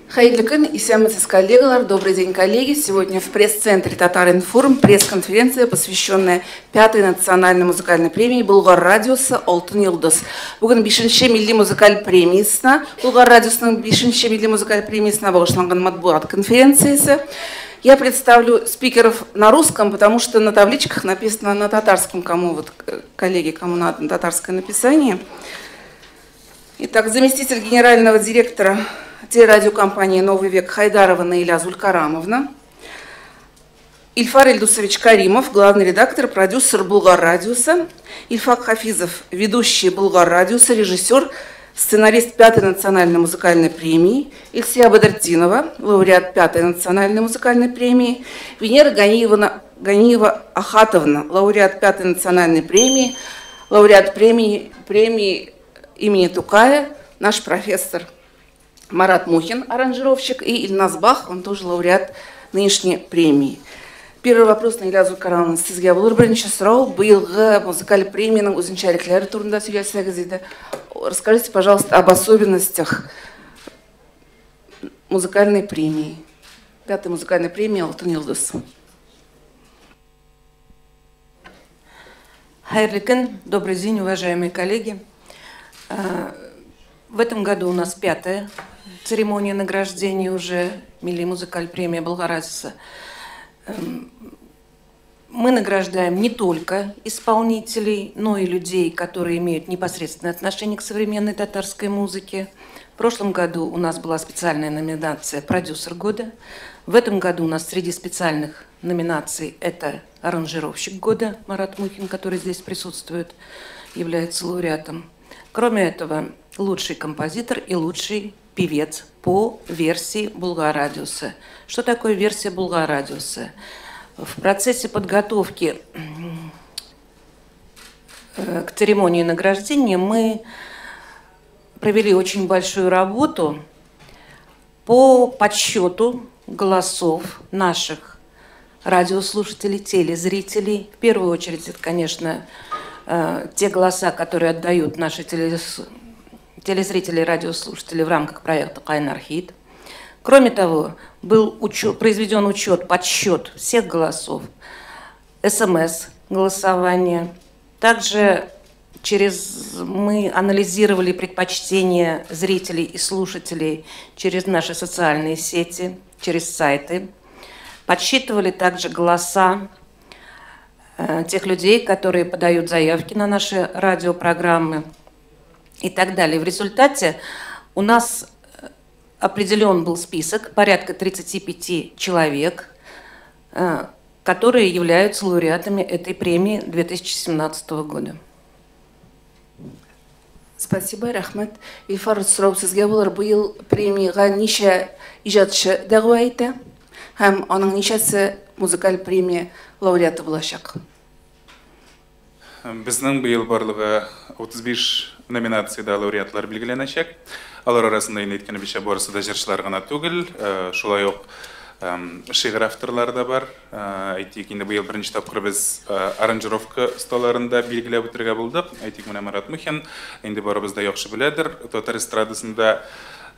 Хәерле көн, исәнмесез, коллегалар. Добрый день, коллеги. Сегодня в пресс-центре «Татар-Информ» пресс-конференция, посвященная пятой национальной музыкальной премии «Болгар радиосы» «Алтын йолдыз». Бүген бишенче милли музыкаль премиясенә, «Болгар радиосының» бишенче милли музыкаль премиясенә багышланган матбугат конференциясе. Я представлю спикеров на русском, потому что на табличках написано на татарском, кому вот, коллеги, кому надо на татарское написание. Итак, заместитель генерального директора телерадиокомпании «Новый век» Хайдарова Наиля Зулькарамовна, Ильфар Ильдусович Каримов, главный редактор, продюсер «Болгар радиоса», Ильфак Хафизов, ведущий «Болгар радиоса», режиссер, сценарист пятой национальной музыкальной премии, Ильсия Бадартдинова, лауреат пятой национальной музыкальной премии, Венера Ганиева Ахатовна, лауреат пятой национальной премии, лауреат премии имени Тукая, наш профессор Марат Мухин, аранжировщик, и Ильназ Бах, он тоже лауреат нынешней премии. Первый вопрос, Наиля Зулкарамовна, сезгә булыр. Беренче сорау, быелгы музыкаль премиянең үзенчәлекләре турында сөйләсәгез иде. Расскажите, пожалуйста, об особенностях музыкальной премии. Пятой музыкальной премии «Алтын йолдыз». Хәерле көн, добрый день, уважаемые коллеги. В этом году у нас пятая церемония награждения уже Милли музыкаль премия Болгар радиосы. Мы награждаем не только исполнителей, но и людей, которые имеют непосредственное отношение к современной татарской музыке. В прошлом году у нас была специальная номинация «Продюсер года». В этом году у нас среди специальных номинаций это аранжировщик года Марат Мухин, который здесь присутствует, является лауреатом. Кроме этого, лучший композитор и лучший певец по версии Болгар радиоса. Что такое версия Болгар радиоса? В процессе подготовки к церемонии награждения мы провели очень большую работу по подсчету голосов наших радиослушателей, телезрителей. В первую очередь, это, конечно, те голоса, которые отдают наши телезрители и радиослушатели в рамках проекта «Кайнар хит». Кроме того, был произведен учет, подсчет всех голосов, СМС-голосование. Также мы анализировали предпочтения зрителей и слушателей через наши социальные сети, через сайты. Подсчитывали также голоса тех людей, которые подают заявки на наши радиопрограммы и так далее. В результате у нас определен был список, порядка 35 человек, которые являются лауреатами этой премии 2017 года. Спасибо, рәхмәт. Илфар, сорау сезгә булыр. Быел премиягә ничә иҗатчы дәгъва итә һәм аның ничәсе музыкаль премия лауреаты булачак? Безнең быел барлыгы 35 номинациядә лауреатлар билгеләнәчәк. Алар арасында инде әйткәнебезчә барысы да җырчылар гына түгел, шулай ук шигырь авторлары да бар. Әйтик, инде быел беренче тапкыр без аранжировка осталарында билгеләп үтәргә булдык. Әйтик, менә Марат Мухин, инде барыбыз да яхшы беләдер, татар эстрадасында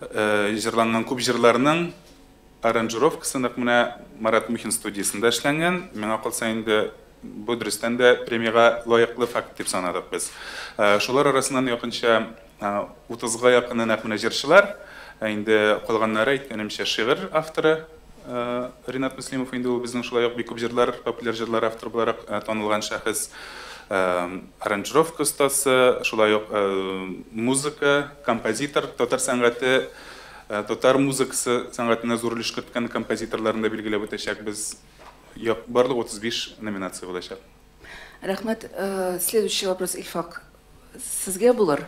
җырланган күп җырларның аранжировкасы нәкъ менә Марат Мухин студиясендә эшләнгән. Миңа калса инде бу дөрестән дә премиягә лаеклы факт дип санадык без. Шулар арасыннан якынча 30-га якын нәкъ менә җырчылар, инде калганнары әйткәнемчә шигырь авторы Ринат Мөслимов, инде ул безнең шулай ук бик күп җырлар, популяр җырлар авторы буларак танылган шәхес, аранжировка остасы, шулай ук музыка, композитор, татар сәнгате, татар музыкасы сәнгатенә зур өлеш керткән композиторларны да билгеләп үтәчәкбез. Барлык 35 номинация булачак. Рәхмәт. Следующий вопрос, Ильфак, сезгә булыр.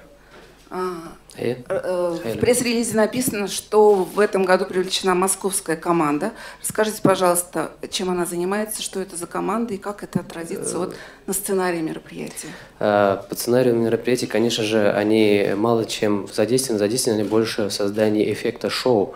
В пресс-релизе написано, что в этом году привлечена московская команда. Расскажите, пожалуйста, чем она занимается, что это за команда и как это отразится вот на сценарии мероприятия? По сценарию мероприятия, конечно же, они мало чем задействованы, задействованы больше в создании эффекта шоу.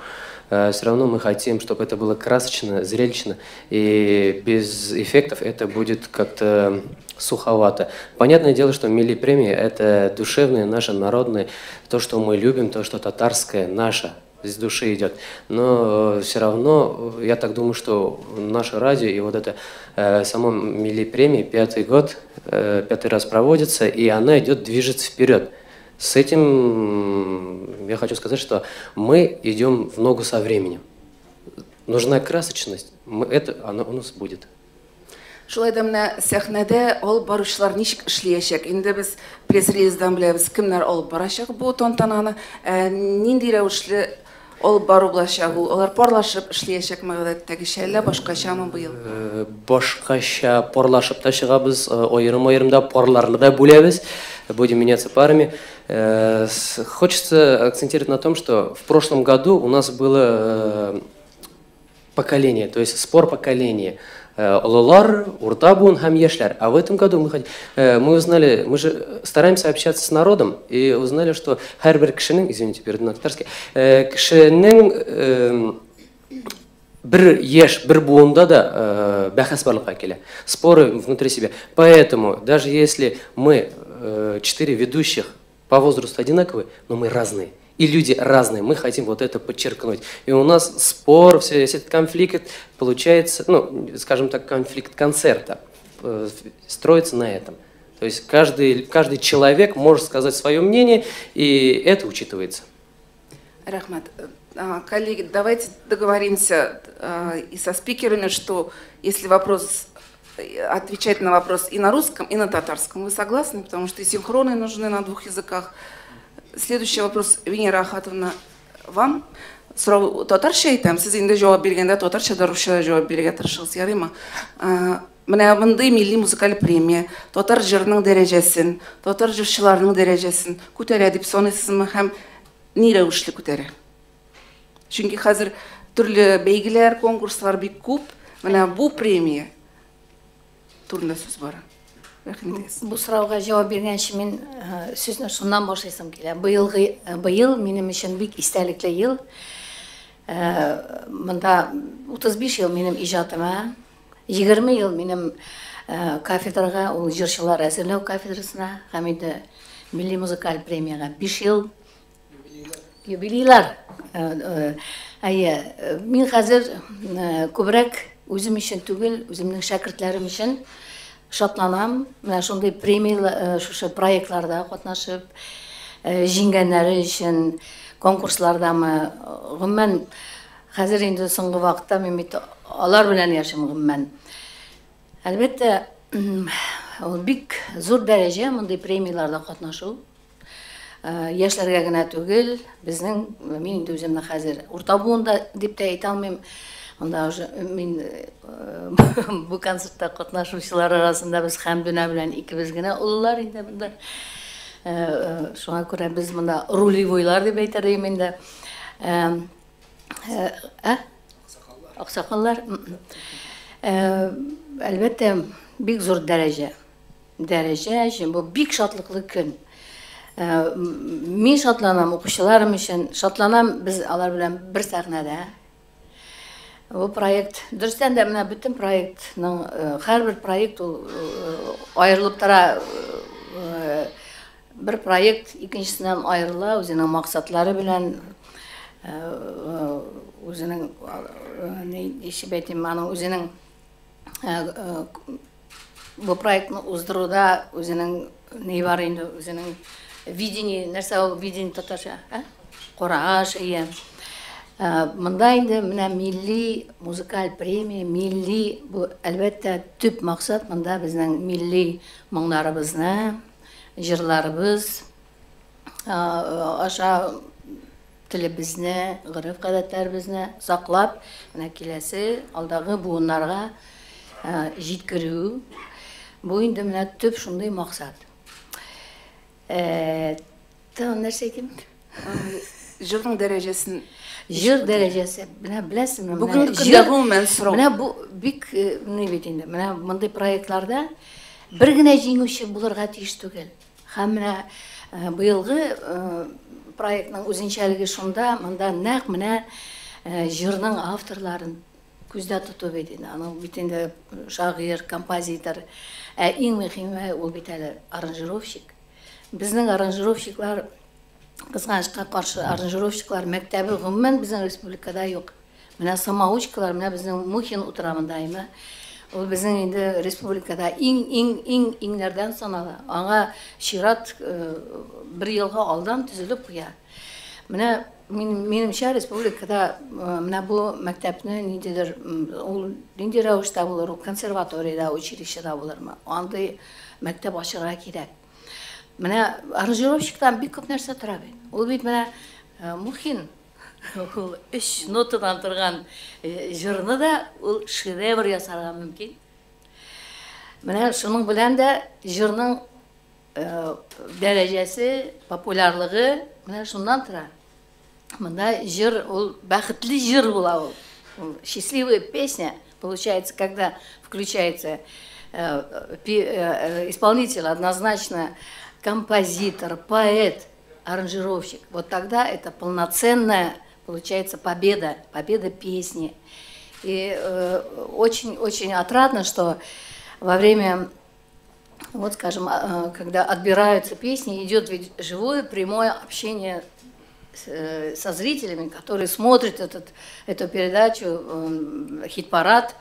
Все равно мы хотим, чтобы это было красочно, зрелищно, и без эффектов это будет как-то суховато. Понятное дело, что Милли премия – это душевное, наше народное, то, что мы любим, то, что татарское, наше. с души идет. Но все равно, я так думаю, что наше радио и вот это само Милли премия пятый год, пятый раз проводится, и она идет, движется вперед. С этим я хочу сказать, что мы идем в ногу со временем. Нужна красочность, это она у нас будет. Шулай да менә сәхнәдә алып баручылар ничек эшләячәк? Инде без пресс-релиздан беләбез, кемнәр алып барачак бу тантананы, нинди рәвешле алып бару булачак ул? Алар парлашып эшләячәкме гадәттәгечә, әллә башкачамы быел? Башкача парлашып та чыгабыз, аерым-аерым да, парларны да бүләбез, будем меняться парами. Хочется акцентировать на том, что в прошлом году у нас было поколение, то есть спор поколения. Олылар, урта буын һәм яшьләр. А в этом году мы узнали, мы же стараемся общаться с народом, и узнали, что һәрбер кешенең, извините, перейду на татарский, кешенең бер яшь, бер буында да бәхәс барлыкка килә. Споры внутри себя. Поэтому, даже если мы 4 ведущих по возрасту одинаковые, но мы разные. И люди разные, мы хотим вот это подчеркнуть. И у нас спор, весь этот конфликт получается, ну, скажем так, конфликт концерта строится на этом. То есть каждый человек может сказать свое мнение, и это учитывается. Рәхмәт. Коллеги, давайте договоримся и со спикерами, что если вопрос, отвечать на вопрос и на русском, и на татарском. Вы согласны? Потому что и синхроны нужны на двух языках. Следующий вопрос, Венера Ахатовна, вам. Сорау татарча әйтәм, сез инде җавап биргәндә татарча да русча да җавап бирергә тырышыгыз, ярыймы? Менә мондый милли музыкаль премия татар җырының дәрәҗәсен, татар җырчыларының дәрәҗәсен күтәрә дип саныйсызмы һәм ни рәвешле күтәрә? Чөнки хәзер төрле бәйгеләр, конкурслар бик күп. Менә бу премия турында сүз бара. Бу сорауга җавап биргәнче мин сүзне шуннан башлыйсым килә. Быел минем өчен бик истәлекле ел. Монда 35 ел минем иҗатыма, 20 ел минем кафедрага, ул җырчылар әзерләү кафедрасына һәм инде милли музыкаль премиягә 5 ел. Юбилейлар. Әйе, мин хәзер күбрәк үзем өчен түгел, үземнең шәкертләрем өчен шатланам. Менә шундый премия, шушы проектларда катнашып, җиңгәннәре өчен конкурслардамы, гомумән хәзер инде соңгы вакытта мин бит алар белән яшим гомумән. Әлбәттә, ул бик зур дәрәҗә мондый премияларда катнашу. Яшьләргә генә түгел, безнең, мин инде үземне хәзер урта буында дип тә әйтә алмыйм. Монда уже мин бу концертта катнашучылар арасында без Хәмдүнә белән икебез генә олылар инде монда. Шуңа күрә без монда рулевойлар дип әйтер идем инде. Аксакаллар. Әлбәттә, бик зур дәрәҗә. Дәрәҗә өчен бу бик шатлыклы көн. Мин шатланам укучыларым өчен, шатланам без алар белән бер сәхнәдә. Бу проект, дөрестән дә менә бөтен проектның, һәрбер проект ул аерылып тора, бер проект икенчесеннән аерыла, үзенең максатлары белән, үзенең, ничек әйтим, аның үзенең бу проектны уздыруда үзенең ни бар инде, үзенең видение, нәрсә ул видение татарча, ә? Караш, ия. Монда инде менә милли музыкаль премия, милли, бу әлбәттә төп максат монда безнең милли моңнарыбызны, җырларыбыз аша телебезне, гореф-гадәтләребезне саклап, менә киләсе алдагы буыннарга җиткерү. Бу инде менә төп шундый максат. Тагын нәрсә әйтим? Җырның дәрәҗәсен. Җыр дәрәҗәсе, менә беләсезме? Бүгенге көндә гомумән сорау. Менә бу бик ни бит инде. Менә мондый проектларда бер генә җиңүче булырга тиеш түгел. Һәм менә быелгы проектның үзенчәлеге шунда, монда нәкъ менә җырның авторларын күздә тоту бит инде. Аның бит инде шагыйрь, композитор, ә иң мөһиме ул бит әле аранжировщик. Безнең аранжировщиклар Кызганычка каршы, аранжировщиклар мәктәбе гомумән безнең республикада юк. Менә самоучкалар, менә безнең Мухин утыра монда, әйме? Ул безнең инде республикада иң-иң-иң иңнәрдән санала. Аңа чират бер елга алдан төзелеп куя. Менә минемчә, республикада менә бу мәктәпне ниндидер, ул нинди рәвештә булыр, ул консерваториядә, училищеда булырмы? Андый мәктәп ачырга кирәк. Менә аранжировщиктан бик күп нәрсә тора бит. Ул бит менә Мухин ул өч нотадан торган җырны да ул шедевр ясарга мөмкин. Менә шуның белән дә җырның дәрәҗәсе, популярлыгы менә шуннан тора. Монда җыр ул бәхетле җыр була ул. Ул счастливая песня получается, когда включается исполнитель, однозначно композитор, поэт, аранжировщик. Вот тогда это полноценная получается победа, победа песни. И очень-очень отрадно, что во время, вот скажем, когда отбираются песни, идет ведь живое прямое общение со зрителями, которые смотрят эту передачу, хит-парад.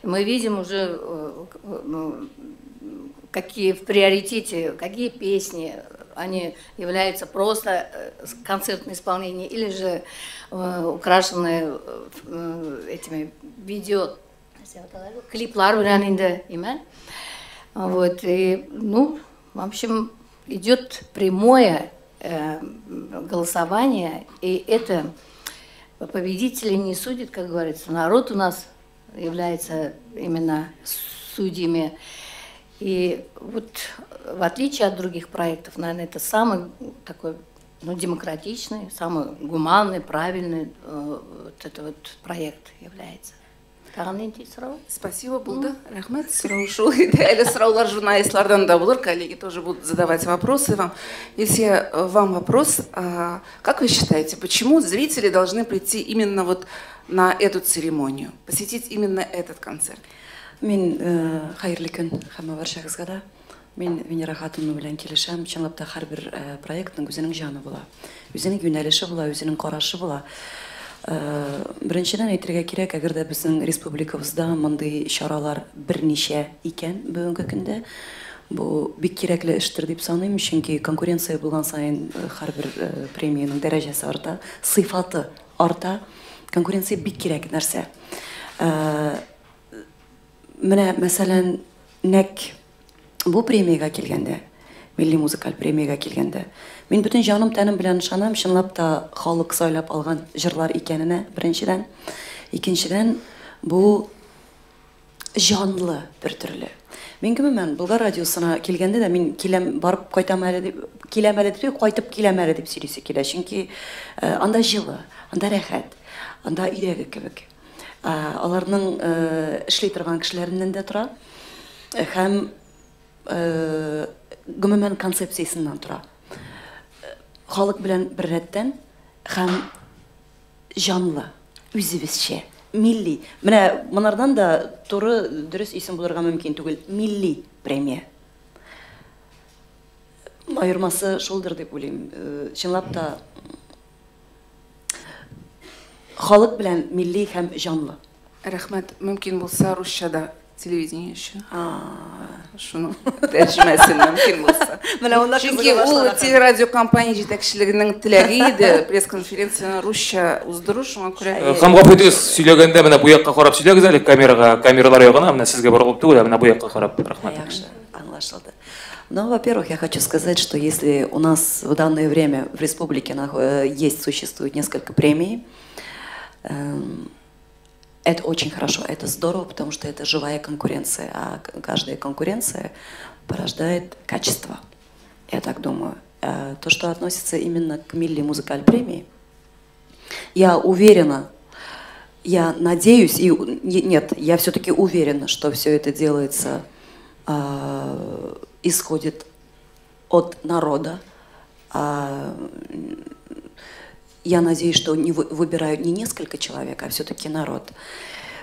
Мы видим уже, ну, какие в приоритете, какие песни, они являются просто концертное исполнение или же украшены этими видео, клиплар белән инде, име? Вот, и, ну, в общем, идет прямое голосование, и это победители не судят, как говорится. Народ у нас является именно судьями. И вот в отличие от других проектов, наверное, это самый такой, ну, демократичный, самый гуманный, правильный вот это вот проект является. Тагын нинди сорау? Спасибо, булды. Рәхмәт. Сорау шул иде. Әле сораулар журналистлардан да булыр. Коллеги тоже будут задавать вопросы вам. Если вам вопрос, как вы считаете, почему зрители должны прийти именно вот на эту церемонию, посетить именно этот концерт? Мин хәерле көн һәммә барчагызга да. Мин Венера хатыны белән килешәм. Чынлап та һәрбер проектның үзенең җаны була. Үзенең юнәлеше була, үзенең карашы була. Беренчедән әйтергә кирәк, әгәр дә безнең республикабызда мондый чаралар берничә икән бүгенге көндә, бу бик кирәкле эштер дип саныйм, чөнки конкуренция булган саен һәрбер премиянең дәрәҗәсе арта, сыйфаты арта. Конкуренция бик кирәк нәрсә. Менә мәсәлән, нәкъ бу премиягә килгәндә, милли музыкаль премиягә килгәндә, мин бөтен җаным тәнем белән ышанам, чынлап та халык сайлап алган җырлар икәненә, беренчедән. Икенчедән, бу җанлы бер төрле. Мин гомумән Болгар радиосына килгәндә дә мин киләм, барып кайтам әле дип, киләм әле дип, кайтып киләм әле дип сөйлисе килә. Чөнки анда җылы, анда рәхәт, анда өйдәге кебек. Аларның эшли торган кешеләреннән дә тора һәм гомумән концепциясеннән тора. Халык белән беррәттән һәм җанлы, үзебезчә, милли. Менә монардан да туры дөрес исем булырга мөмкин түгел. Милли премия. Аермасы шулдыр дип уйлыйм. Чынлап та халык белән милли һәм җанлы. Рәхмәт. Мөмкин булса, русча да телевидение өчен. Шуның тәрҗемәсен мөмкин булса. Менә монда Чөнки ул телерадиокомпания җитәкчелегенең теләге иде пресс-конференцияне русча уздыру, шуңа күрә. Һәм гафу итегез, сөйләгәндә менә бу якка карап сөйләгез әле камерага, камералар ягына, менә сезгә борылып түгел, ә менә бу якка карап. Рәхмәт. Яхшы, аңлашылды. Ну, во-первых, я хочу сказать, что если у нас в данное время в республике есть, существует несколько премий, это очень хорошо, это здорово, потому что это живая конкуренция, а каждая конкуренция порождает качество, я так думаю. То, что относится именно к Милли музыкаль премии, я уверена, я надеюсь, и нет, я все-таки уверена, что все это делается, исходит от народа. Я надеюсь, что не выбирают не несколько человек, а все-таки народ.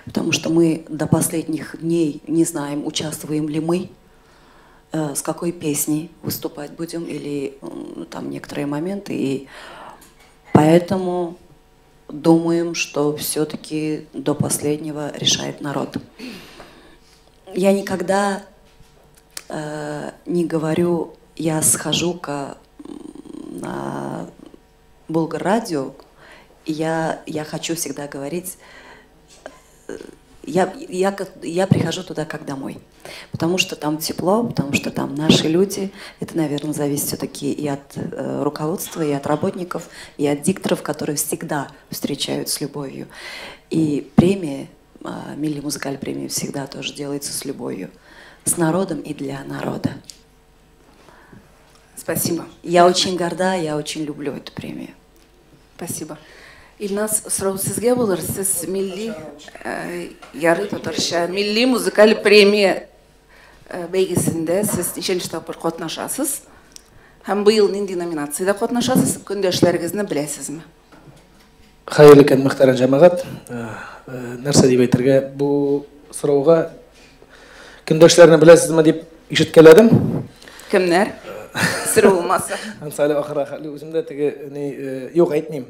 Потому что мы до последних дней не знаем, участвуем ли мы. с какой песней выступать будем, или там некоторые моменты. И поэтому думаем, что все-таки до последнего решает народ. Я никогда не говорю, я схожу-ка на Булгар-радио, я хочу всегда говорить, я прихожу туда как домой, потому что там тепло, потому что там наши люди. Это, наверное, зависит все-таки и от руководства, и от работников, и от дикторов, которые всегда встречают с любовью. И премия, Милли Музыкаль премия всегда тоже делается с любовью, с народом и для народа. Спасибо. Я очень горда, я очень люблю эту премию. Спасибо. Илназ, сорау сезгә булыр. Сез милли ярый татарча милли музыкаль премия бәйгесендә сез ничәнче тапкыр катнашасыз? Һәм быел нинди номинациядә катнашасыз? Көндәшләрегезне беләсезме? Хәерле көн, мөхтәрәм җәмәгать. Нәрсә дип әйтергә бу сорауга? Көндәшләрне беләсезме дип ишеткәләдем. Кемнәр? Сер булмаса. Ансале ахыра хәле үземдә теге ни юк әйтмим.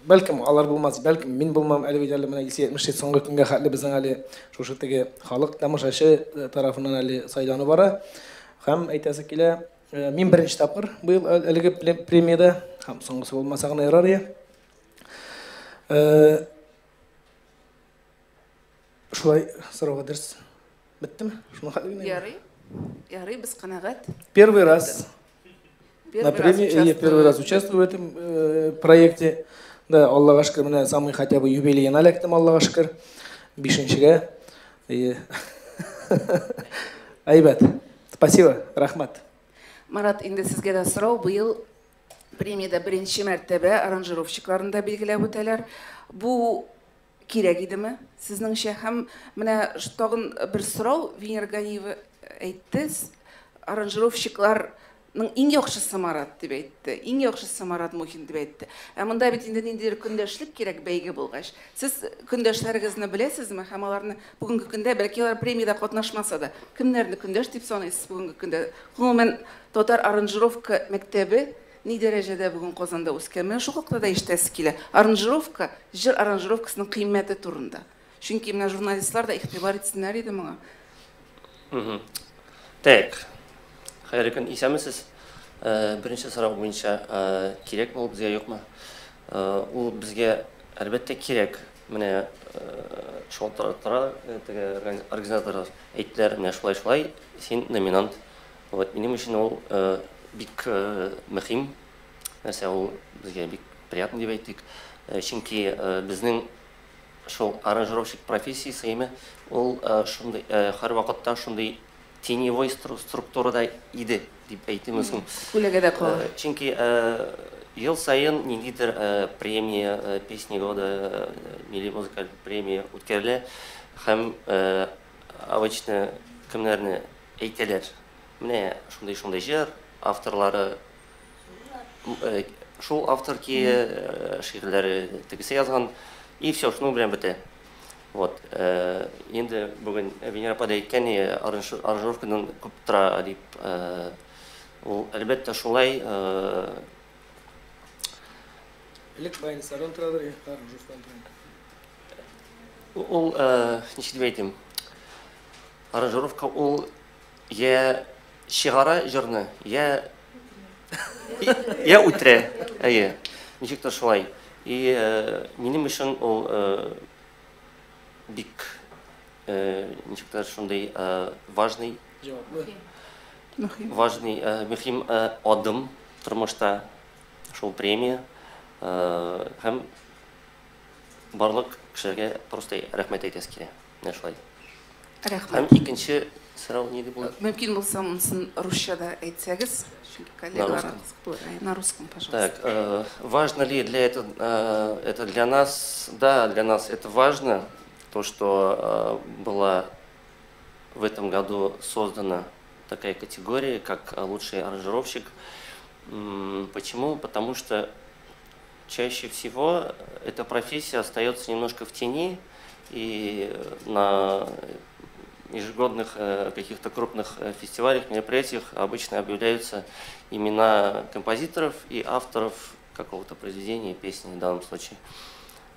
Бәлкем алар булмас, бәлкем мин булмам, әле бит әле менә Илсөя әйтмешли, соңгы көнгә хәтле безнең әле шушы теге халык тамашачы тарафыннан әле сайлану бара. Һәм әйтәсе килә, мин беренче тапкыр быел әлеге премиядә, һәм соңгысы булмаса гына ярар иде. Шулай сорауга дөрес беттеме? Шуны хәтле генә. Ярый. Ярый, без канәгать. Первый раз на премии, я первый раз участвую в этом проекте. Да, Аллага шөкер, менә самый хотя бы юбилейына эләктем, Аллага шөкер. Бишенчегә. Әйбәт. Спасибо, рәхмәт. Марат, инде сезгә дә сорау. Быел премиядә беренче мәртәбә аранжировщикларын да билгеләп үтәләр. Бу кирәк идеме сезнеңчә? Һәм менә тагын бер сорау, Венера Ганиева әйтте, аранжировщиклар иң яхшысы Марат дип әйтте, иң яхшысы Марат Мухин дип әйтте. Ә монда бит инде ниндидер көндәшлек кирәк бәйге булгач. Сез көндәшләрегезне беләсезме? Һәм аларны бүгенге көндә, бәлки алар премиядә катнашмаса да, кемнәрне көндәш дип саныйсыз бүгенге көндә? Гомумән, татар аранжировка мәктәбе ни дәрәҗәдә бүген Казанда үскән? Менә шул хакта да ишетәсе килә. Аранжировка, җыр аранжировкасының кыйммәте турында. Чөнки менә журналистлар да игътибар итсеннәр иде моңа. Так. Хәерле көн, исәнмесез. Беренче сорау буенча, кирәкме ул безгә, юкмы? Ул безгә әлбәттә кирәк. Менә шалтыратыра теге организаторлар әйттеләр, менә шулай-шулай, син номинант. Вот минем өчен ул бик мөһим нәрсә, ул безгә бик приятно дип әйтик. Чөнки безнең шул аранжировщик профессиясе име, ул шундый һәрвакытта шундый теневой структурада иде дип әйтимме соң? Күләгәдә кала. Чөнки ел саен ниндидер премия, песни года, милли музыкаль премия үткәрелә һәм обычно кемнәрне әйтәләр? Менә шундый-шундый җыр авторлары, шул автор ки шигырьләре тегесе язган, и все, шуның белән бетә. Вот, инде бүген Венера апа да әйткән, аранжировкадан күп тора дип, ул әлбәттә шулай. Элек баянистлардан торадыр, аранжировкадан тора. Ул, ничек дип әйтим, аранжировка ул я чыгара җырны, я үтерә, әйе, ничектер шулай. И минем өчен ул бик ничектер шундый важный, важный, мөһим адым тормышта шул премия. Һәм барлык кешеләргә просто рәхмәт әйтәсе килә. Менә шулай. Рәхмәт. Һәм икенче сорау нинди булды? Мөмкин булса, монысын русча да әйтсәгез, чөнки коллегалар на русском, пожалуйста. Так, важно ли для это для нас? Да, для нас это важно, то, что была в этом году создана такая категория, как лучший аранжировщик. Почему? Потому что чаще всего эта профессия остается немножко в тени, и на ежегодных каких-то крупных фестивалях, мероприятиях обычно объявляются имена композиторов и авторов какого-то произведения, песни в данном случае.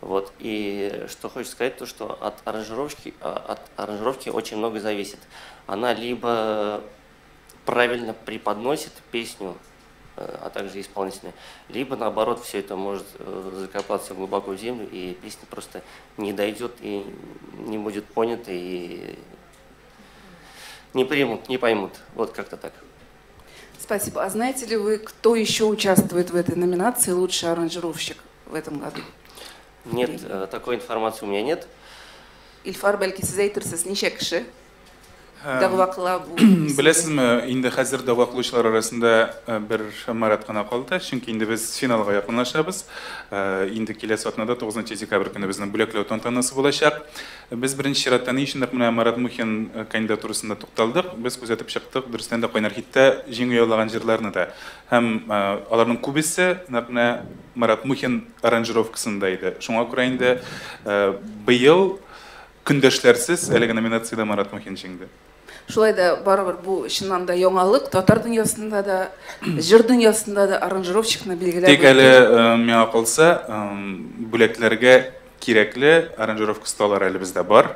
Вот. И что хочется сказать, то что от аранжировки очень много зависит. Она либо правильно преподносит песню, а также исполнителя, либо наоборот все это может закопаться глубоко в землю, и песня просто не дойдет и не будет понята, и не примут, не поймут. Вот как-то так. Спасибо. А знаете ли вы, кто еще участвует в этой номинации «Лучший аранжировщик» в этом году? Нет, такой информации у меня нет. Илфар, бәлки сез әйтерсез, ничә кеше дәгъва кыла бу? Беләсезме, инде хәзер дәгъва кылучылар арасында бер Марат кына калды, чөнки инде без финалга якынлашабыз. Инде киләсе атнада 9 декабрь көне безнең бүләкләү тантанасы булачак. Без беренче чиратта ни өчен нәкъ менә Марат Мухин кандидатурасында тукталдык? Без күзәтеп чыктык, дөрестән дә Кайнар хитта җиңү яулаган җырларны да. Һәм аларның күбесе нәкъ менә Марат Мухин аранжировкасында иде. Шуңа күрә инде быел көндәшләрсез әлеге номинациядә Марат Мухин җиңде. Шулай да барыбер бу чыннан да яңалык татар дөньясында да, җыр дөньясында да аранжировщикны билгеләп Тик әле миңа калса, бүләкләргә кирәкле аранжировка осталары әле бездә бар.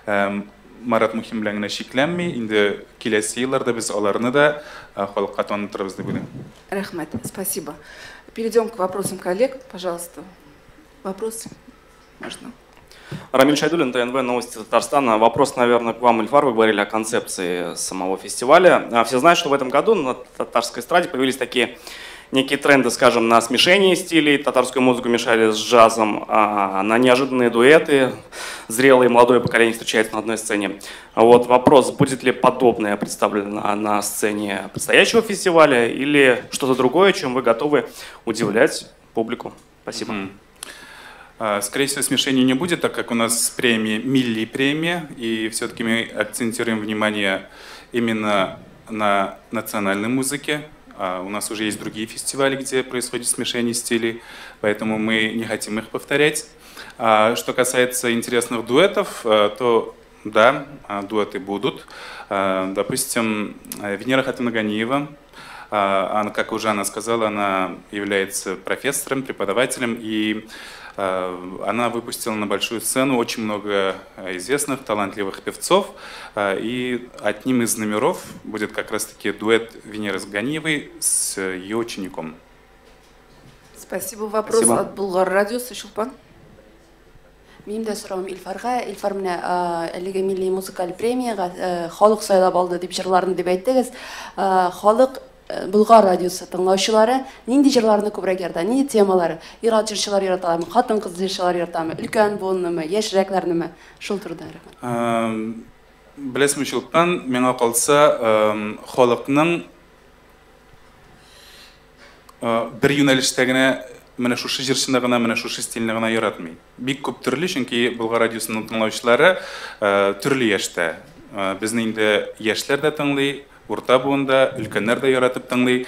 Марат Мухин белән генә чикләнми, инде киләсе елларда без аларны да халыкка танытырбыз дип уйлыйм. Рәхмәт, спасибо. Перейдем к вопросам коллег, пожалуйста. Вопросы? Можно. Рамиль Шайдуллин, ТНВ, Новости Татарстана. Вопрос, наверное, к вам, Ильфар. Вы говорили о концепции самого фестиваля. Все знают, что в этом году на татарской эстраде появились такие некие тренды, скажем, на смешение стилей. Татарскую музыку мешали с джазом, на неожиданные дуэты. Зрелое и молодое поколение встречаются на одной сцене. Вот вопрос, будет ли подобное представлено на сцене предстоящего фестиваля или что-то другое, чем вы готовы удивлять публику? Спасибо. Скорее всего, смешения не будет, так как у нас премия Милли премия, и все-таки мы акцентируем внимание именно на национальной музыке. У нас уже есть другие фестивали, где происходит смешение стилей, поэтому мы не хотим их повторять. Что касается интересных дуэтов, то да, дуэты будут. Допустим, Венера Хатымовна Ганиева, она, как уже она сказала, она является профессором, преподавателем, и она выпустила на большую сцену очень много известных, талантливых певцов. И одним из номеров будет как раз-таки дуэт Венеры Ганиевой с ее учеником. Спасибо. Вопрос Спасибо. От Булгар радиосы, Чулпан. Минем дә соравым Илфарга. Илфар, менә әлеге милли музыкаль премиягә халык сайлап алды дип җырларны дип әйттегез. Халык Болгар радиосы тыңлаучылары нинди җырларны күбрәк ярата, нинди темалары? Ир-ат җырчылар яратамы, хатын-кыз җырчылар яратамы, өлкән буыннымы, яшьрәкләрнеме? Шул турыда рәхмәт. Беләсезме, Чулпан, миңа калса, халыкның бер юнәлештә генә менә шушы җырчыны гына, менә шушы стильне гына яратмый. Бик күп төрле, чөнки Болгар радиосының тыңлаучылары төрле яшьтә. Безне инде яшьләр дә тыңлый, урта буында, өлкәннәр дә яратып тыңлый.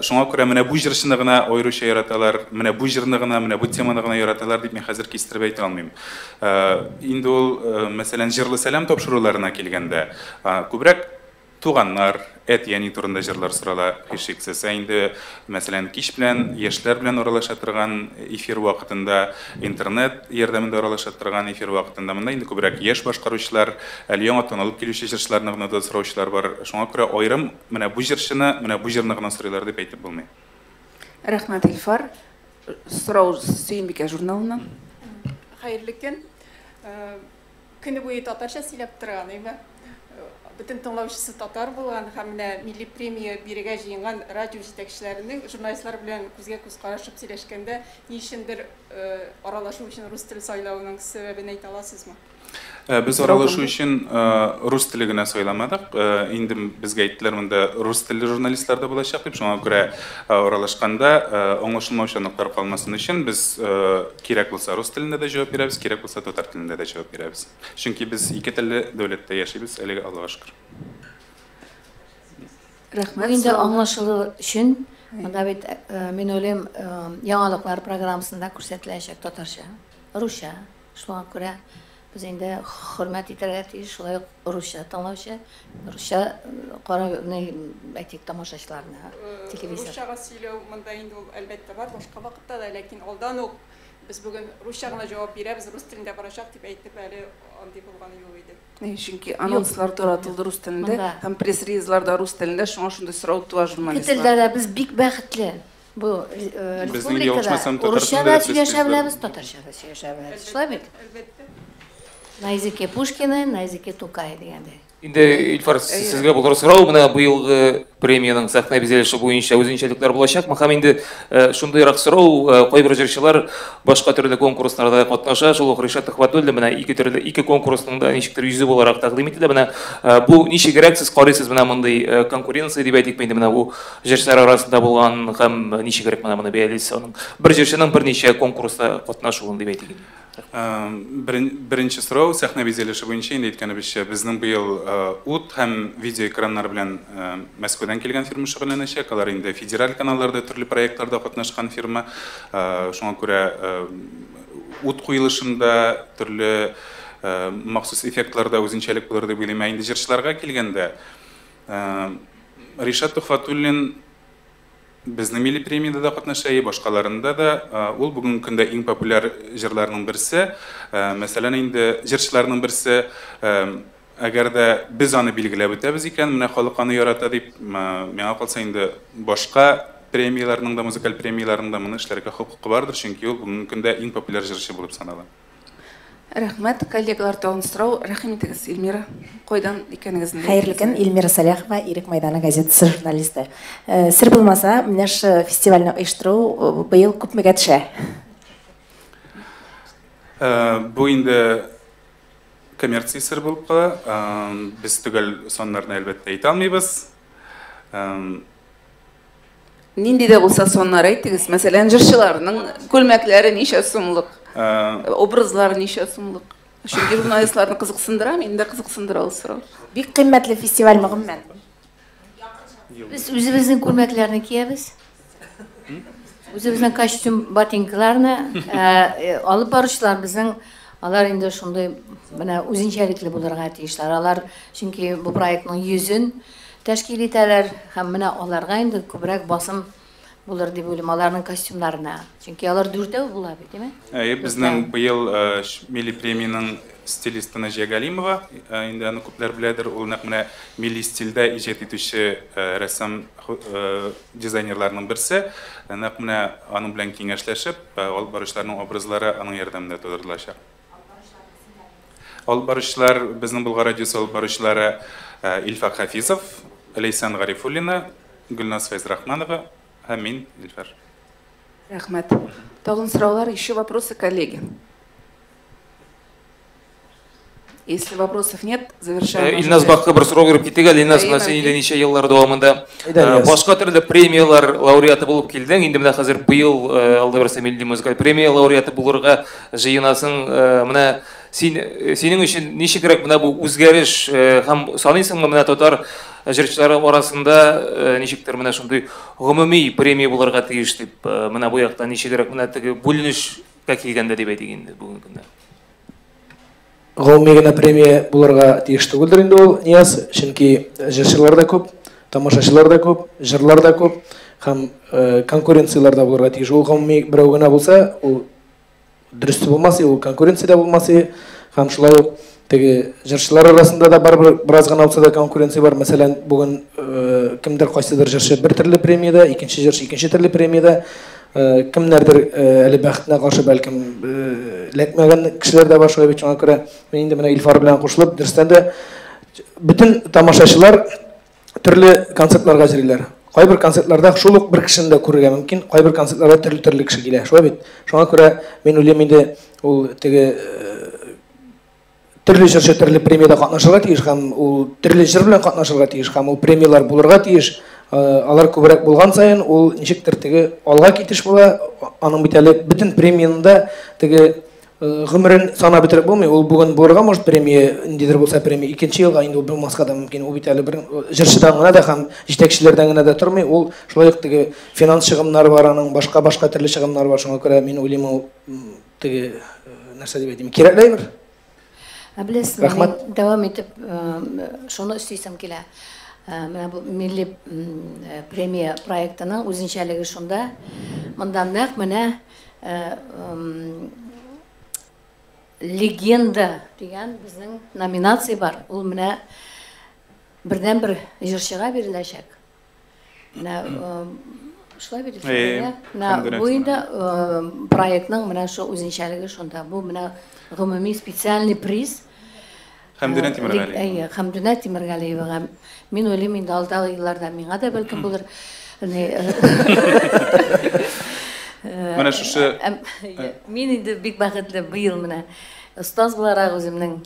Шуңа күрә менә бу җырчыны гына аеруча яраталар, менә бу җырны гына, менә бу теманы гына яраталар дип мин хәзер кистереп әйтә алмыйм. Инде ул, мәсәлән, җырлы сәлам тапшыруларына килгәндә, күбрәк туганнар, әти-әни турында җырлар сорала һичшиксез. Ә инде, мәсәлән, кич белән яшьләр белән аралаша торган эфир вакытында, интернет ярдәмендә аралаша торган эфир вакытында монда инде күбрәк яшь башкаручылар, әле яңа танылып килүче җырчыларны гына да сораучылар бар. Шуңа күрә аерым менә бу җырчыны, менә бу җырны гына сорыйлар дип әйтеп булмый. Рәхмәт, Илфар. Сорау Сөембикә журналыннан. Хәерле көн. Көне буе татарча сөйләп торган, әйме? Бөтен тыңлаучысы татар булган һәм менә милли премия бирергә җыенган радио җитәкчеләренең журналистлар белән күзгә күз карашып сөйләшкәндә ни өчендер аралашу өчен рус теле сайлавының сәбәбен әйтә аласызмы? Без аралашу өчен рус теле генә сайламадык. Инде безгә әйттеләр, монда рус телле журналистлар да булачак дип, шуңа күрә аралашканда аңлашылмаучанлыклар калмасын өчен без кирәк булса рус телендә дә җавап бирәбез, кирәк булса татар телендә дә җавап бирәбез. Чөнки без ике телле дәүләттә яшибез, әлегә Аллага шөкер. Рәхмәт. Инде аңлашылу өчен монда бит мин уйлыйм, яңалыклар программасында күрсәтеләчәк татарча, русча. Шуңа күрә Без инде хөрмәт итәргә тиеш, шулай ук русча тыңлаучы, русча карау, әйтик, тамашачыларны, телевизор. Русчага сөйләү монда инде ул әлбәттә бар, башка вакытта да, ләкин алдан ук без бүген русча гына җавап бирәбез, рус телендә барачак дип әйтеп әле андый булганы юк иде. Чөнки анонслар таратылды рус телендә һәм пресс-релизлар да рус телендә, шуңа шундый сорау туа журналистлар. Ике телдә дә без бик бәхетле. Бу республикада урысча да сөйләшә беләбез, татарча да сөйләшә беләбез. Шулай бит? Әлбәттә. На языке Пушкина, на языке Тукая дигәндәй. Инде, Илфар, сезгә булыр сорау, менә быелгы премиянең сәхнә бизәлеше буенча үзенчәлекләр булачакмы? Һәм инде шундыйрак сорау, кайбер җырчылар башка төрле конкурсларда катнаша, шул ук Ришат Төхвәтуллин менә ике төрле, ике конкурсның да ничектер йөзе буларак тәкъдим ителә. Менә бу ничегрәк сез карыйсыз менә мондый конкуренция дип әйтикме инде, менә бу җырчылар арасында булган һәм ничегрәк менә моны бәялисез аның бер җырчының берничә конкурста катнашуын дип әйтик инде? Беренче сорау сәхнә бизәлеше буенча инде әйткәнебезчә, безнең быел ут һәм видеоэкраннар белән Мәскәүдән килгән фирма шөгыльләнәчәк. Алар инде федераль каналларда төрле проектларда катнашкан фирма. Шуңа күрә ут куелышында төрле махсус эффектларда үзенчәлек булыр дип уйлыйм. Ә инде җырчыларга килгәндә, Ришат Төхвәтуллин безнең милли премиядә дә катнаша, башкаларында да. Ул бүгенге көндә иң популяр җырларның берсе. Мәсәлән, инде җырчыларның берсе, әгәр дә без аны билгеләп үтәбез икән, менә халык аны ярата дип, миңа калса инде башка премияләрнең дә, музыкаль премияләрнең дә моны эшләргә хокукы бардыр, чөнки ул бүгенге көндә иң популяр җырчы булып санала. Рәхмәт, коллегалар, тагын сорау. Рәхим итегез, Эльмира. Кайдан икәнегезне Хәерле көн, Эльмира Саляхова, Ирек Майданы газетасы журналисты. Сер булмаса, менә шу фестивальне оештыру быел күпмегә төшә? Бу инде коммерция сер булып кала. Без төгәл саннарны әлбәттә әйтә алмыйбыз. Нинди дә булса саннар әйтегез. Мәсәлән, җырчыларның күлмәкләре ничә сумлык? Образлар ничә сумлык? Чөнки журналистларны кызыксындыра, мине дә кызыксындыра ул сорау. Бик кыйммәтле фестиваль гомумән. Без үзебезнең күлмәкләрне киябез. Үзебезнең костюм, ботинкаларны алып баручылар безнең, алар инде шундый менә үзенчәлекле булырга тиешләр. Алар чөнки бу проектның йөзен тәшкил итәләр һәм менә аларга инде күбрәк басым булыр дип уйлыйм, аларның костюмнарына. Чөнки алар дүртәү була бит, димме? Әйе, безнең быел милли премиянең стилисты Наҗия Галимова, инде аны күпләр беләдер, ул нәкъ менә милли стильдә иҗат итүче рәссам дизайнерларның берсе. Нәкъ менә аның белән киңәшләшеп, алып баручыларның образлары аның ярдәмендә тудырылачак. Алып баручылар, безнең Болгар радиосы алып баручылары Илфак Хафизов, Ләйсән Гарифуллина, Гөлназ Фәйзрахманова һәм мин, Илфар. Рәхмәт. Тагын сораулар, еще вопросы, коллеги? Если вопросов нет, завершаем. Илназ Бакы бер сорау биреп китик әле. Илназ, менә син инде ничә еллар дәвамында башка төрле премияләр лауреаты булып килдең. Инде менә хәзер быел алда берсе милли музыкаль премия лауреаты булырга җыенасың. Менә синең өчен ничегрәк менә бу үзгәреш һәм саныйсыңмы менә татар җырчылары арасында ничектер менә шундый гомуми премия булырга тиеш дип, менә бу яктан ничегрәк менә теге бүленешкә килгәндә дип әйтик инде бүгенге көндә? Гомуми генә премия булырга тиеш түгелдер инде ул, Нияз, чөнки җырчылар да күп, тамашачылар да күп, җырлар да күп һәм конкуренцияләр дә булырга тиеш. Ул гомуми берәү генә булса, ул дөрес булмас, ул конкуренция дә булмас, һәм шулай ук теге җырчылар арасында да барыбер бераз гына булса да конкуренция бар. Мәсәлән, бүген кемдер кайсыдыр җырчы бер төрле премиядә, икенче җырчы икенче төрле премиядә, кемнәрдер әле бәхетенә каршы бәлкем эләкмәгән кешеләр дә бар, шулай бит. Шуңа күрә мин инде менә Илфар белән кушылып, дөрестән дә бөтен тамашачылар төрле концертларга йөриләр. Кайбер концертларда шул ук бер кешене дә күрергә мөмкин, кайбер концертларда төрле-төрле кеше килә, шулай бит. Шуңа күрә мин уйлыйм инде ул теге төрле җырчы төрле премиядә катнашырга тиеш һәм ул төрле җыр белән катнашырга тиеш һәм ул премияләр булырга тиеш. Алар күбрәк булган саен ул ничектер теге алга китеш була. Аның бит әле бөтен премияның да теге гомерен санап бетереп булмый. Ул бүген булырга может премия, ниндидер булса премия, икенче елга инде ул булмаска да мөмкин. Ул бит әле бер җырчыдан гына да һәм җитәкчеләрдән генә дә тормый. Ул шулай ук теге финанс чыгымнары бар, аның башка-башка төрле чыгымнары бар. Шуңа күрә мин уйлыйм, ул теге нәрсә дип әйтим, кирәкле әйбер. Ә беләсезме, Рәхмәт. мин дәвам итеп шуны өстисем килә. Менә бу милли премия проектының үзенчәлеге шунда. Монда нәкъ менә легенда дигән безнең номинация бар. Ул менә бердән-бер җырчыга биреләчәк. Менә шулай бит, Әйе, менә бу инде проектның менә шу үзенчәлеге шунда. Бу менә гомуми специальный приз. Хәмдүнә Тимергалиева. Әйе, Хәмдүнә Тимергалиевага. Мин уйлыйм, инде алдагы елларда миңа да бәлкем булыр. Менә шушы Мин инде бик бәхетле быел менә остаз буларак үземнең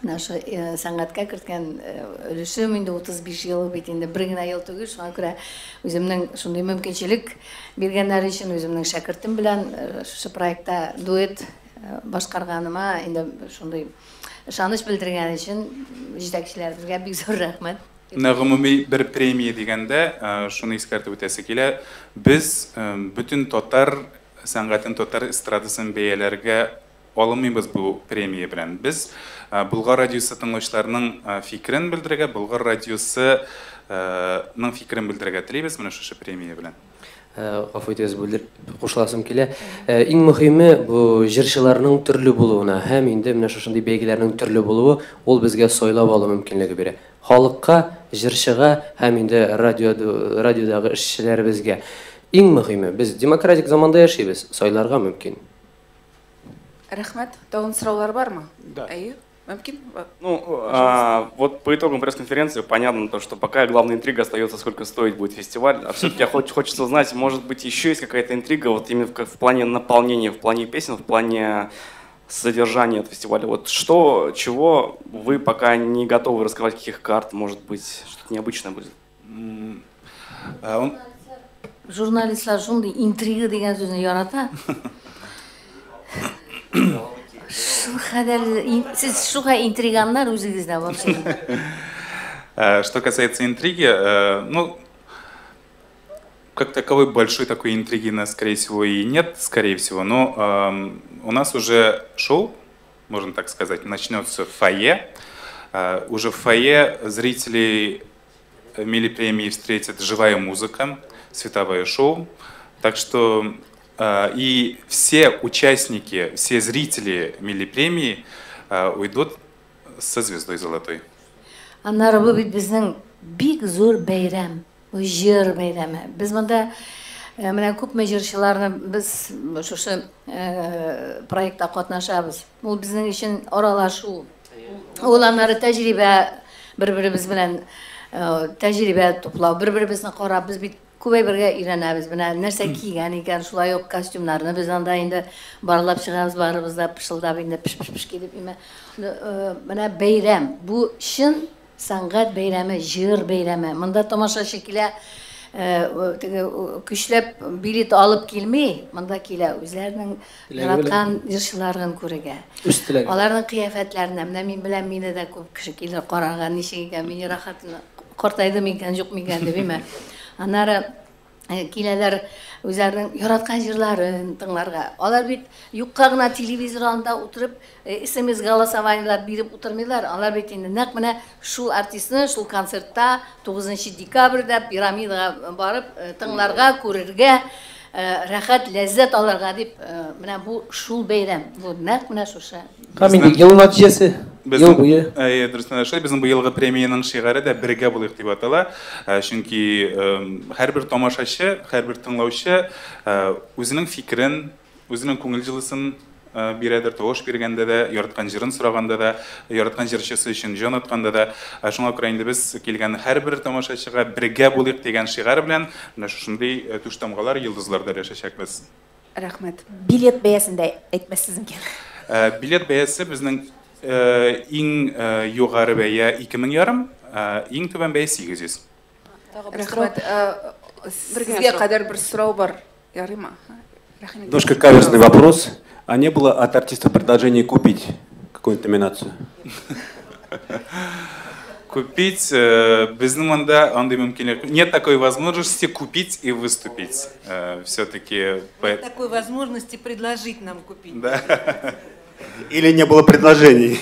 менә шу сәнгатькә керткән өлешем инде 35 ел бит инде, бер генә ел түгел, шуңа күрә үземнең шундый мөмкинчелек биргәннәре өчен үземнең шәкертем белән шушы проектта дуэт башкарганыма инде шундый ышаныч белдергән өчен җитәкчеләребезгә бик зур рәхмәт. Менә гомуми бер премия дигәндә, шуны искәртеп үтәсе килә. Без бөтен татар сәнгатен, татар эстрадасын бәяләргә алынмыйбыз бу премия белән. Без Болгар радиосы тыңлаучыларының фикерен белдерергә, Болгар радиосы ның фикерен белдерергә телибез менә шушы премия белән. Гафу итегез, бүлдер, кушыласым килә. Иң мөһиме бу җырчыларның төрле булуына һәм инде менә шушындый бәйгеләрнең төрле булуы ул безгә сайлап алу мөмкинлеге бирә. Халыкка, җырчыга һәм инде радиодагы эшчеләребезгә. Иң мөһиме, без демократик заманда яшибез, сайларга мөмкин. Рәхмәт. Тагын сораулар бармы? Да. Әйе. Мөмкин? Ну, вот по итогам пресс-конференции понятно то, что пока главная интрига остается, сколько стоить будет фестиваль. А все-таки хочется узнать, может быть, еще есть какая-то интрига вот именно в плане наполнения, в плане песен, в плане содержания от фестиваля. Вот что, чего вы пока не готовы раскрывать, каких карт, может быть, что-то необычное будет? Журналистлар шундый интрига дигән сүзне ярата. Шул кадәр сез шуга интриганнар үзегез дә вообще. Что касается интриги, ну, как таковой большой такой интриги у нас, скорее всего, и нет, скорее всего, но у нас уже шоу, можно так сказать, начнется в фойе. Уже в фойе зрителей Милли премии встретит живая музыка, световое шоу. Так что и все участники, все зрители Милли премии уйдут со звездой золотой. Аннары бу бит безнең бик зур бәйрәм, бу җыр бәйрәме. Без монда менә күпме җырчыларны без шушы проектта катнашабыз. Ул безнең өчен аралашу. Ул аннары тәҗрибә, бер-беребез белән тәҗрибә туплау, бер-беребезне карап, без бит күп әйбергә өйрәнәбез. Менә нәрсә кигән икән, шулай ук костюмнарны без анда инде барлап чыгабыз, барыбыз да пышылдап инде пеш-пеш-пеш килеп име. Менә бәйрәм, бу чын сәнгать бәйрәме, җыр бәйрәме. Монда тамашачы килә, теге көчләп билет алып килми, монда килә үзләренең Теләге белән. яраткан җырчыларын күрергә. Үз теләге. Аларның кыяфәтләренә, менә мин беләм, мине дә күп кеше килер карарга, ничек икән, мин рәхәт картайдым икән, юк микән дип, име. Аннары киләләр үзләренең яраткан җырларын тыңларга. Алар бит юкка гына телевизор алдында утырып, смс голосованиелар биреп утырмыйлар. Алар бит инде нәкъ менә шул артистны, шул концертта 9 декабрьдә пирамидага барып тыңларга, күрергә, рәхәт, ләззәт алырга дип, менә бу шул бәйрәм. Бу нәкъ менә шушы. Һәм инде ел нәтиҗәсе, ел буе. Әйе, дөрестән дә шулай. Безнең быелгы премиянең шигаре дә «Бергә булыйк» дип атала. Чөнки һәрбер тамашачы, һәрбер тыңлаучы үзенең фикерен, үзенең күңел җылысын бирәдер, тавыш биргәндә дә, яраткан җырын сораганда да, яраткан җырчысы өчен җан атканда да. Шуңа күрә инде без килгән һәрбер тамашачыга «Бергә булыйк» дигән шигарь белән менә шушындый түштамгалар, йолдызлар да өләшәчәкбез. Рәхмәт. Билет бәясен дә әйтмәссез микән? Билет бәясе безнең иң югары бәя 2500, иң түбән бәя 800. Рәхмәт. Бер генә Сезгә сорау. кадәр бер сорау бар. Ярыймы? Рәхим итегез. Немножко каверзный вопрос. А не было от артиста предложения купить какую-нибудь номинацию? Купить, безнең монда андый мөмкинлек. Нет такой возможности купить и выступить. Все-таки Нет такой возможности предложить нам купить. Да. Или не было предложений?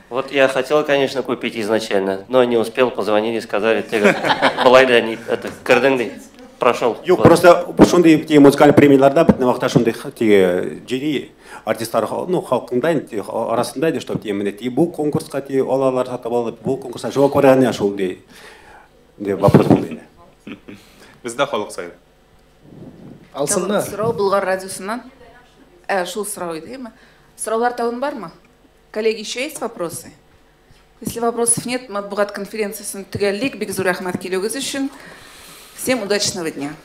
Вот я хотел, конечно, купить изначально, но не успел, позвонили, сказали, ты болай да не, это, кердең ди, прошел. Юк, просто шундый теге музыкаль премияларда бөтен вакытта шундый теге жюри артистлар, ну, халкында инде, арасында инде, что теге менә теге бу конкурска теге алалар сатып алып, бу конкурска шуңа күрә әнә шул ди вопрос булды инде. Бездә халык сайлый. Алсыннар. Сорау Болгар радиосыннан. Шул сорау иде, әйеме? Сораулар тагын бармы? Коллеги, еще есть вопросы? Если вопросов нет, матбугат конференциясен төгәллик. Бик зур рәхмәт килүегез өчен. Всем удачного дня.